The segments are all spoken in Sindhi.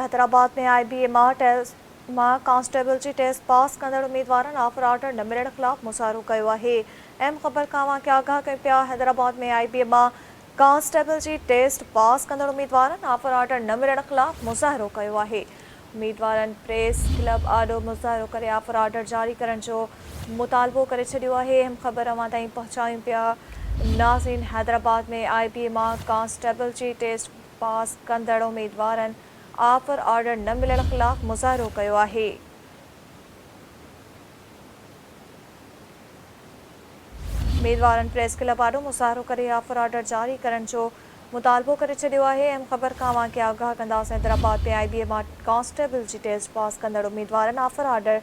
حيدرآباد ۾ آء بي اي مان ٽيسٽ مان ڪانسٽيبل جي ٽيسٽ پاس ڪندڙ اميدوارن آفر آرڊر نه ملڻ خلاف مظاهرو ڪيو آهي. اهم خبر کان اوهان کي آگاهه ڪيون پيا حيدرآباد ۾ آء بي اي مان ڪانسٽيبل جي ٽيسٽ پاس ڪندڙ اميدوارن آفر آرڊر نه ملڻ خلاف مظاهرو ڪيو آهي. اميدوارن پريس ڪلب آڏو مظاهرو ڪري آفر آرڊر جاري ڪرڻ جو مطالبو ڪري ڇڏيو آهي. اهم خبر اوهان تائين پهچايون پيا ناظرين حيدرآباد ۾ آء بي اي مان ڪانسٽيبل جي ٽيسٽ پاس ڪندڙ اميدوارن آفر آرڊر نه ملڻ خلاف مظاهرو ڪيو آهي. اميدوارن پريس ڪلب آڏو مظاهرو ڪري آفر آرڊر جاري ڪرڻ جو مطالبو ڪري ڇڏيو آهي. اهم خبر کان اوهان کي آگاهه ڪنداسين حيدرآباد ۾ آء بي اي مان ڪانسٽيبل جي ٽيسٽ پاس ڪندڙ اميدوارن آفر آرڊر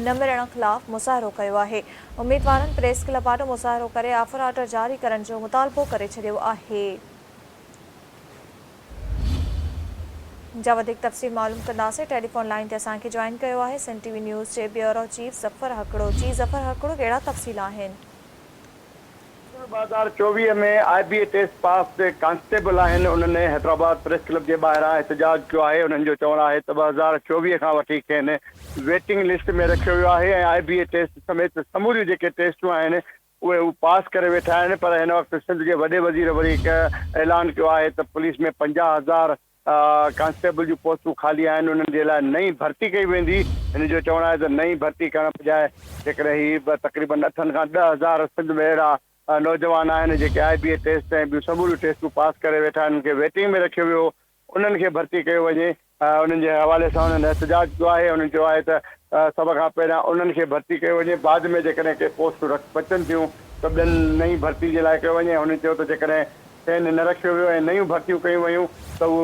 نه ملڻ خلاف مظاهرو ڪيو آهي. اميدوارن پريس ڪلب آڏو مظاهرو ڪري آفر آرڊر جاري ڪرڻ جو مطالبو ڪري ڇڏيو آهي. جا وڌيڪ تفصيل معلوم ڪنداسين ٽيليفون لائين تي اسان کي جوائن ڪيو آهي سنڌ ٽي وي نيوز جي بيورو چيف ظفر هڪڙو جي ظفر هڪڙو ڪهڙا تفصيل آهن. سن 2024 ۾ آء بي اي ٽيسٽ پاس ڪانسٽيبل آهن انهن حيدرآباد پريس ڪلب جي ٻاهران احتجاج ڪيو آهي انهن جو چوڻ آهي ته 2024 کان وٺي کين ويٽنگ لسٽ ۾ رکيو ويو آهي ۽ آء بي اي ٽيسٽ سميت سموريون جيڪي ٽيسٽون آهن اهي هو پاس ڪري ويٺا آهن پر هن وقت سنڌ جي وڏي وزير وري هڪ اعلان ڪيو آهي ته پوليس ۾ 50 هزار ڪانسٽيبل جون پوسٽون خالي آهن انهن جي لاء نئين ڀرتي ڪئي ويندي. هن جو چوڻ آهي ته نئين ڀرتي ڪرڻ بجاء جيڪڏهن هي تقريبن اٺن کان 10 هزار سنڌ ۾ اهڙا نوجوان آهن جيڪي آء بي اي ٽيسٽ ۽ ٻيون سموريون ٽيسٽون پاس ڪري ويٺا آهن انهن کي ويٽنگ ۾ رکيو ويو هو انهن کي ڀرتي ڪيو وڃي. انهن جي حوالي سان انهن احتجاج ڪيو آهي. انهن چيو آهي ته سڀ کان پهريان انهن کي ڀرتي ڪيو وڃي، بعد ۾ جيڪڏهن ڪي پوسٽون رک بچن ٿيون ته ٻين نئين ڀرتي جي لاء ڪيو وڃي. هنن چيو ته جيڪڏهن کين نه رکيو ويو ۽ نيون ڀرتيون ڪيون ويون ته هو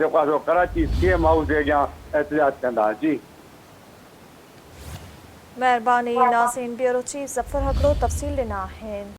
جيڪو آهي سو ڪراچي سي ايم هائوس جي اڳيان احتجاج ڪندا. جي. مهرباني ناظرين بيورو چيف ظفر هڪڙو تفصيل ڏنا آهن.